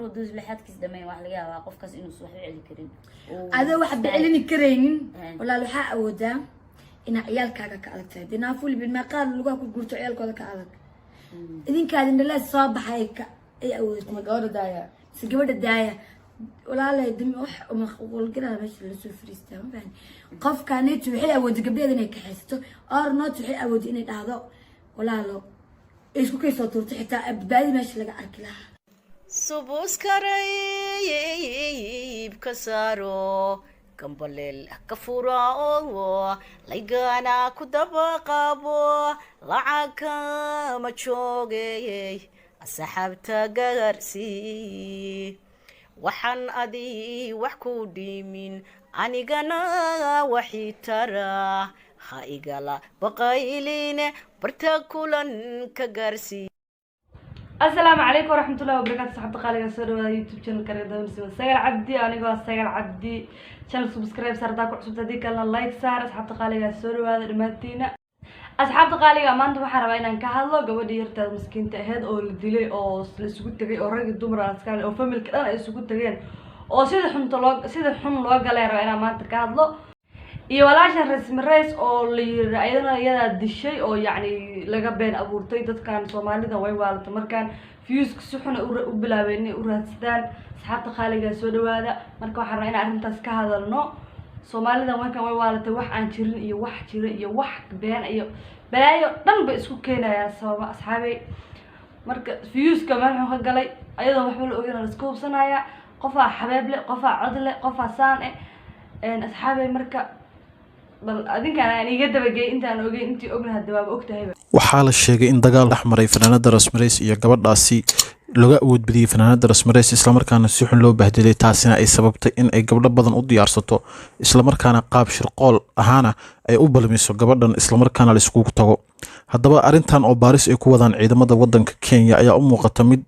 Hadduu lixaadkiis dhameyn, waxaa laga yaabaa qofkaas inuusan waxba celi karin. Adoo waxba celini karaynin. Eh. Walaal, waxaa awoodaa inaa ciyaalkaaga ka adag tahay. Dee naafuli bilmeeqaad lugaha ku gurto, ciyaalkooda ka adag. Idinkaadin dhalaas soo baxay ka ay awoodtay. Ma gabadha daaya? Si gabadha daaya, walaalay, dam wax maqulgalaa meesha lasoo fariistaa, ma fahan? Qofkaneetu waxay awooday gabdheeda inay kaxaysato or not. Waxay awooday inay dhahdo, walaalo, ay isku kay soo tuurto, xitaa badbaadi meesha laga arki lahaa. Subuskarayb ka saaro, gambaleel ka fura, oo laygana ku daba qabo, lacag kama joogayey, asxaabta gaarsii. Waxaan adii wax ku dhimin, anigana waxii tara ha igala baqayline, barta kulan ka gaarsii. Asalaamu calaykum waraxmatullahi wabarakaatu. Saxabta qaaliga, soo dhawaada YouTube channelka Reer Sagal Cabdi. Anigoo Sagal Cabdi, channel subscribe saar hadaa ku cusubta, haddii kalena like saar. Asxaabta qaaliga, soo dhawaada dhammaantiina. Asxaabta qaaliga, maanta waxaan rabaa inaan ka hadlo gabadhii yartaada maskiinta ahayd oo la dilay, oo la isugu tegay, oo rag iyo dumar aan iska, oo familka dhan ay isugu tageen, oo sida xun loo galay rabaa inaan maanta ka hadlo, iyo walaashan Rasmi Rays oo la yiri ayadana iyadaa dishay, oo yacni laga been abuurtay. Dadkan Soomaalida way waalatay markaan viewska si xun ay u bilaabeen inay u raadsadaan. Asxaabta qaaligaa, soo dhawaada. Marka waxaan rabaa inaan arrintaas ka hadalno. Soomaalida markaan way waalatay, wax aan jirin iyo wax jira iyo wax been iyo balaayo dhan bay isku keenayaan sababa. Asxaabey, marka viewska meel xun ka galay, ayadoo waxba la ogeyn la iska hubsanaya. Qofaa xabeeb leh, qofaa cod leh, qofaa saan eh. Asxaabey, marka bal adinkaan aan iga dabageey intaan ogeyn, intii ogna hadda waaba ogtahayba. Waxaa la sheegay in dagaal dhex maray fanaanada Rasmareys iyo gabadhaasi laga awood badiyey fanaanada Rasmareys, islamarkaana si xun loo bahdilay, taasina ay sababtay in ay gabdho badan u diyaarsato, islamarkaana qaab shirqool ahaana ay u balmiso gabadhan, islamarkaana la iskugu tago. Haddaba arrintan oo baaris ay ku wadaan ciidamada wadanka Kenya ayaa u muuqata mid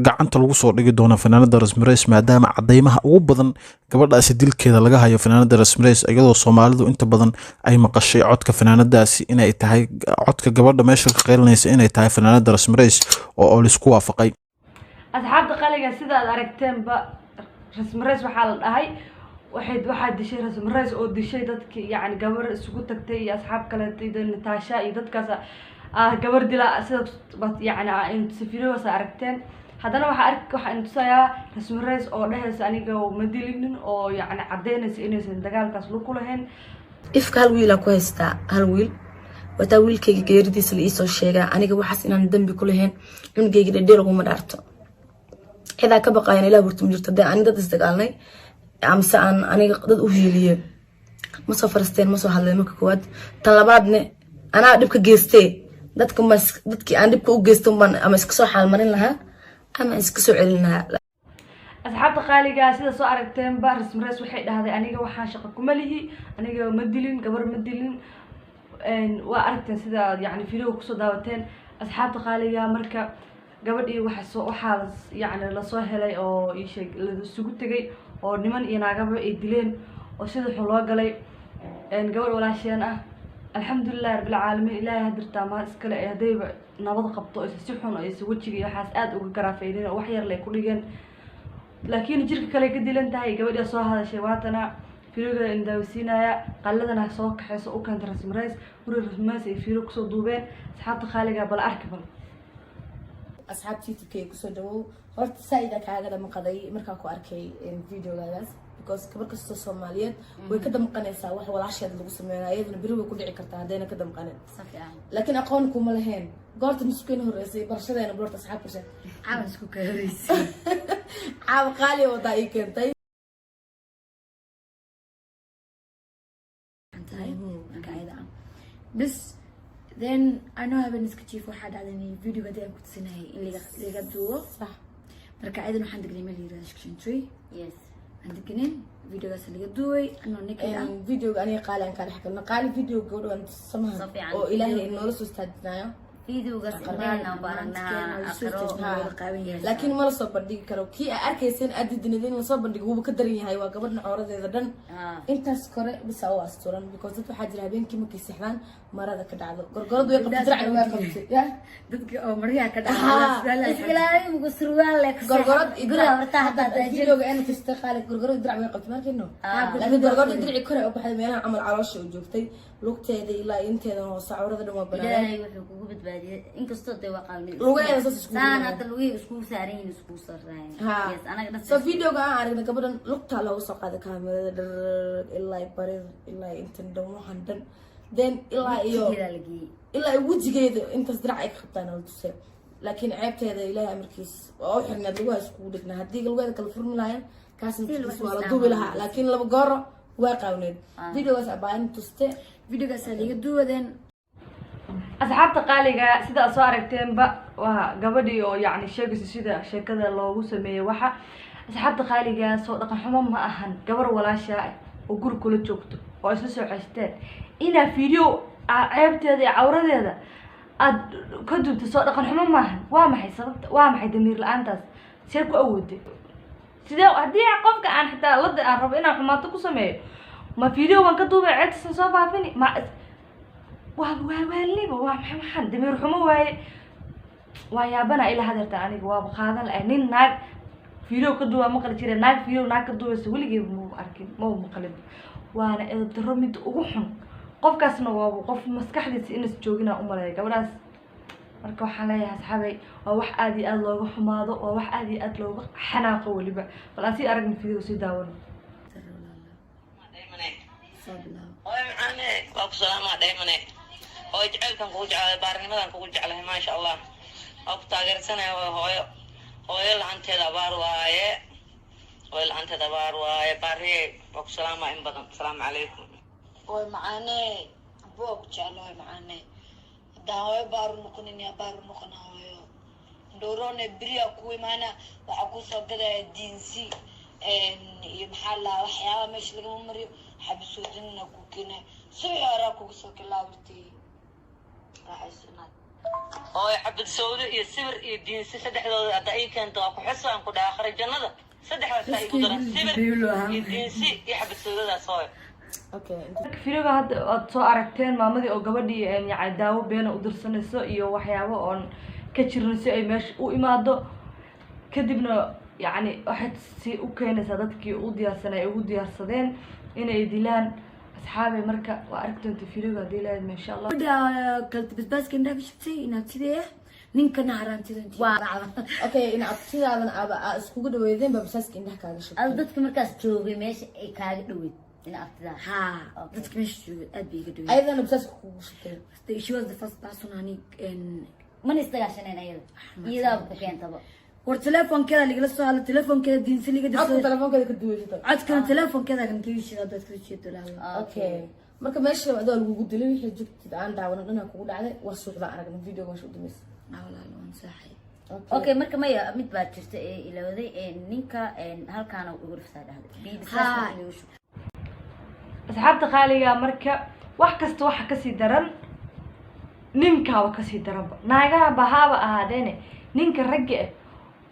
gacanta lagu soo dhigi doono fanaanada Rasmareys, maadaama cadeymaha ugu badan gabadhaasi dilkeeda laga hayo fanaanada Rasmareys, iyadoo Soomaalidu inta badan ay maqashay codka fanaanadaasi inay tahay codka gabadha meesha ka qeylinaysa, inay tahay fanaanada Rasmareys oo laisku waafaqay. Asxaabta qaliga, sida aad aragteenba, Rasmareys waxaa la dhahay waxaa dishay Rasmareys, oo dishay dadkii, yacni gabar isugu tagtay iyo asxaab kaleeto iyo Natasha iyo dadkaas ah gabar dila, sida yacni safiiradaas aragteen. Haddana waxaa tusayaa Rasmareys oo dhehaysa aniga ma dilinin, oo yacni caddeynaysa inaysan dagaalkaas lug ku lahayn. Ifka hal wiilaa ku haystaa, hal wiil wataa. Wiilkayga geeridiisa la iisoo sheegaa, aniga waxaas inaan dambi ku lahayn. Cunugayga dhedheer uguma dhaarto, cidaa ka baqayan Ilah horta ma jirto. Hadee ani dad isdagaalnay amse aan aniga dad u hiiliye, ma soo farasteen, ma soo hadleen. Marka koowaad, tan labaadne, anaa dhibka geystee, dadka mas dadkii aan dhibka u geysto baan ama iska soo xaalmarin lahaa ama iska soo celin lahaa. Asxaabta qaaliga, sida soo aragteenba, Rasmareys waxay dhahday aniga waxaan shaqo kuma lihi, aniga ma dilin gabar, ma dilin. Waa aragteen sida yani video kusoo daawateen. Asxaabta qaaliga, marka gabadhii waxaa yani lasoo helay oo iisheeg la isugu tegay, oo niman iyo naagaba ay dileen, oo sida xun loo galay gabadh walaasheen ah. Alxamdulilahi rabbilcaalamiin, Ilaahay hadirtaa mahad iskale ee haddayba nabad qabto, aysa si xun aysa wejiga iyo waxaas aada uga garaafeynin, oo wax yar lay ku dhigeen, laakiin jirka kale ka dilan tahay. Gabadhaa soo hadashay, waatana firoga indaawasiinaya, qalladana soo kaxeyso u keentay Rasmareys, guriga Rasmareys ay fiiro kusoo duubeen. Asxaabta qaaliga, bal arki bal. Asxaabta YouTube-kayga, kusoo dhawow. Horta saa-ida kaaga damqaday markaan ku arkay videogaagaas, because gabar kastoo Soomaaliyeed way ka damqanaysaa wax walaasheed lagu sameynaya. Iyaduna beri way ku dhici kartaa haddayna ka damqanin. Si fiican. Laakiin aqoon kuma lahayn goorta nuskeena horeysay barashadeena goorta asxaab karshe. Caawan isku kahoreysa. Caawa qaaliya wadaa ii keentay. Tahay marka ayada ah bis, then anoo habeen iska jiif, waxaa dhacday in videoga hadii aan ku tusinayay in laga duubo. Sax. Marka ayadan waxaan degnay meel la yirahdo Section 3. Yes. Aan degnay, videogaas laga duubay anoo naked ah. Videoga aniga qaali aan kaa dhex galno. Qaali, video gabadha waan samaha Si fiican. oo Ilaahay noola soo istaajinayo. Videogaas indhaheenna ku aragnaa aakhiro. Laakiin ma la soo bandhigi karo. Kii aa arkayseen aad diidinid in lasoo bandhigo, wuuba ka daran yahay. Waa gabadhan cooradeeda dhan intaas kore bisa u asturan, because dad waxaa jira habeenkii markay seexdaan marada ka dhacdo. Gorgoradu way qabtay, diracna way qabtay ya. Dadka oo maryaha ka Is-ilaali mugu surwaal leh ku Gorgorad iyo guriga horta hadda videoga ana tustay qaali, gorgorad dirac way qabtay markino, laakiin gorgorada dirici kore u baxday, meelaha camal caloosha u joogtay, lugteeda ilaa inteeda hoose cawrada dhan waa banaaneen. Ilaahay wuxuu kugu badbaadiyay, inkastoo dee waa qaawni. Lugaheeda saas iskugu saan dhigeen. Hadda lugihii iskugu saaran yihiin, iskugu sarraayeen. Yes, anaga dhan. So videoga aan aragnay, gabadhan lugtaa looga soo qaaday kaamirada dharr ilaa barir ilaa intan dhan, waxan dhan, then ilaa iyo Wejigeeda la geeyey. Ilaa iyo wejigeeda intaas dirac ay ka qabtaan la tusay, laakiin ceebteeda Ilaahay amarkiis waa u xirneed, lugaha iskugu dhignaa. Haddii lugaheeda kala furmi lahaayeen, kaasna wax waa la duubi lahaa, laakiin laba gooro waa qaawneed. Videogaas abaain tuste. Videogaasaa liiga duwadeen. Asxaabta qaaliga, sida aad soo aragteenba, waa gabadhii oo yacni sheegaysa sida sheekada loogu sameeyey. Waxa asxaabta qaaliga, soo dhaqan xumo ma ahan gabar walaashaa ah oo guri kula joogto oo isla soo ceshteen inaa video ceebteeda iyo cawradeeda aad ka duubto? Soo dhaqan xumo maahan? Waa maxay sababta? Waa maxay damiir la-aantaas? See ku awooday? Sidee haddii qofka aan xitaa la aan rabo inaan xumaato ku sameeyo, ma video baan ka duubay ceebtiisan soo faafini? Ma waa waaliba? Waa maxay waxaan? Damiir xumo waaye. Waa yaabana ilaa hadeerta aniga waaba qaadan lahay. Nin naag video ka duuba maqli jire, naag video naag ka duubaysa weligeeba maba arkin, maba maqlin. Waana edeb darro midda ugu xun. Qofkaasna waaba qof maskaxdiisa inas joogina umaleeya gabadhaas. Marka waxaan leeyahay, asxaabay, waa wax aada iyo aada looga xumaado, waa wax aada iyo aada looga xanaaqo weliba. Bal aan sii aragna video, sii daawano. Soo bilaabo. Hooyo macaane, waa ku salaamaa dhaymane. Hooyo, jaceylkan kugu jeclahay, baarnimadan kugu jeclahay, maasha Allah, waa ku taageersanaya. Hooyo, hooyo, hooyo la-aanteeda abaar waaye, hooyo la-aanteeda abaar waaye. Baariye, waa ku salaamaa in badan. Asalaamu calaykum. Hooy macaane, aboo ku jecel. Hooy macaane, haddaan hooyo baaru noqonin, yaa baaru noqona? Hooyo ndhowrone, beriyaa ku imaana, waxaa kusoo gadaya diinsi iyo maxaa la waxyaaba meesha lagama mariyo, xabisoodinina ku keenay. Subaxii horaa kugu soo kilaabirtay, raaxayso inaad. Hooyo, xabad sawdo iyo sibir iyo diinsi saddexdooda hadda ii keento, waa ku xusaan ku dhaha akhri jannada. Saddexdaas igu daran, sibir iyo diinsi iyo xabad sawdadaas, hooyo. Okay. Videoga hadda aad soo aragteen, maamadii oo gabadhii yani daawo beena u dirsanayso iyo waxyaabo oon ka jirin si ay meesha u imaado, kadibna yacni waxay si u keenaysaa dadkii u diyaarsanay ay ugu diyaarsadeen inay dilaan. Asxaabay, marka waa arki doonta videoga haddii lahayd, insha Allah. Gabadha kalta basbaaska indhaha ka shubtay inaad sidee ninkana haraantida. Waa Okay, in abtidaadan aaba aa iskugu dhaweydeen baa basaaska indhaha kaaga shubtay? Adu dadka markaas joogay meesha ay kaaga dhaweyd in abtidaa? Haa, dadka meesha joogay aad bay iga dhaweyd. Ayadana basaaska kugu shubtay? She was the first person ani Mana isdagaashaneen ayada? Iyadaaba ku keentaba. War telefoonkeeda ligala soo hadla, telefoonkeeda diinsi liga Codka dirsaday. Telefoonkeeda ka duweysata? Codkana telefoonkeeda kan kaga shida dadka jeedo lahaa. Okay, marka meesha adoo lagugu dilay, wixii jugtid aan daawanan dhanaa kugu dhacday, waa suuqda aragna videoga meesha u dambeysay. Walaalo, waan saaxay. Okay, marka maya, mid baa jirta ee ilowday ee ninka halkaana ugu dhuftaa dhahday biyo Haa. bisaaska inuu shub. Asxaabta qaaliga, marka wax kasta waxa kasii daran ninkaaba kasii daranba. Naagaha bahaaba ahaadeene, ninka ragga ah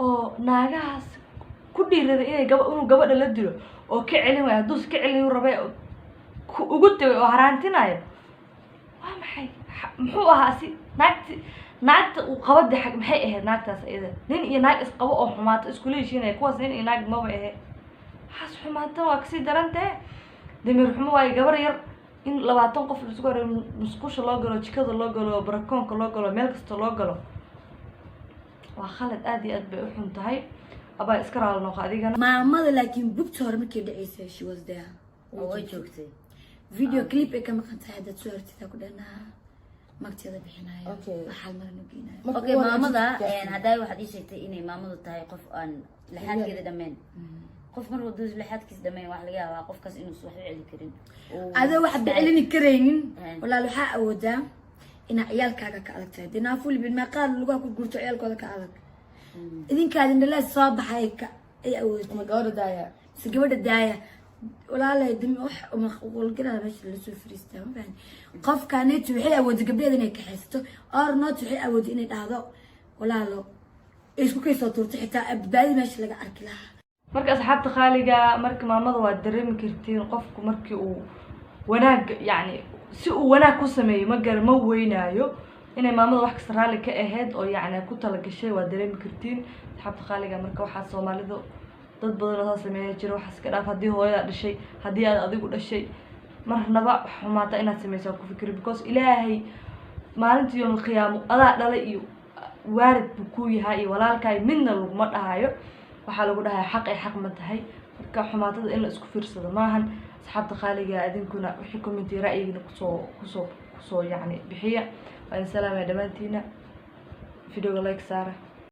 oo naagahaas ku dhiiraday inay gaba inuu gabadha la dilo oo ka celin waayo, hadduusa ka celin rabay oo ku ugu tagay oo haraantinayo, waa maxay? Muxuu ahaa si naagti naagta uu qabada xag maxay ahayd naagtaas iyada? Nin iyo naag isqabo oo xumaato iskula heshiinaya, kuwaas nin iyo naag maba ahe. Waxaas xumaanta waa kasii daran tahe, damiir xumo waayo. Gabar yar in 20 qof laisku hore, musqusha loo galo, jikada loo galo, barakoonka loo galo, meel kasta loo galo, waa khalad. Aad iyo aad bay u xun tahay. Abaa, iska raali noqo adigana. Maamada laakiin bugta hore markay dhaceysay, she was there. Oo way joogtay. Video clip ay ka maqan tahay haddaad soo hortida ku dhanaa magteeda bixinayo. Waxaal marana geynayo. Marka Okay. ugu horeysa Maamada jidka. Haddaa waxaad ii sheegtay inay maamadu tahay qof aan laxaadkeeda dhameen. Qof mar waduu laxaadkiisa dhameen, waxaa laga yaabaa qofkaas inuusan waxba celi karin. Adoo waxba celini karaynin. Walaal, waxaa awoodaa inaa ciyaalkaaga ka adag tahay. Dee naafuli bilmeeqaad lugaha ku gurto ciyaalkooda ka adag. Idinkaadin dhalaas soo baxay ka ay awoodtay. Ama gabadha daaya. Mise gabadha daaya. Walaalay, dam wax maqulgalaa meesha lasoo fariistaa, ma fahan? Qofkaneetu waxay awooday gabdheeda inay kaxaysato, or not waxay awooday inay dhahdo, walaalo, isku kaysoo tuurto, xitaa badbaadida meesha laga arki lahaa. Marka asxaabta qaaliga, marka maamada waa dareemi kartiin, qofku markii uu wanaag, yacni si uu wanaag ku sameeyo, ma gar ma weynaayo inay maamada wax kasta raalli ka ahayd oo yacni ku talagashay, waa dareemi kartiin, asxaabta qaaliga. Marka waxaa Soomaalidu dad badan oo saa sameeya jiro. Waxaas ka dhaaf. Haddii hooyadaa dhashay, haddii aad adigu dhashay, marnaba wax xumaata inaad sameysaa ku fikri, because Ilaahay maalinta yowmal qiyaamo adaa dhalay iyo waalid buu ku yahay iyo walaalkaay midna laguma dhahayo. Waxaa lagu dhahaya xaq ay xaq ma tahay. Marka xumaatada in la isku fiirsado maahan, asxaabta qaaliga. Idinkuna wixii comment ra'yigina kusoo yacni bixiya. Waa idin salaamaya dhammaantiina. Videoga like saara.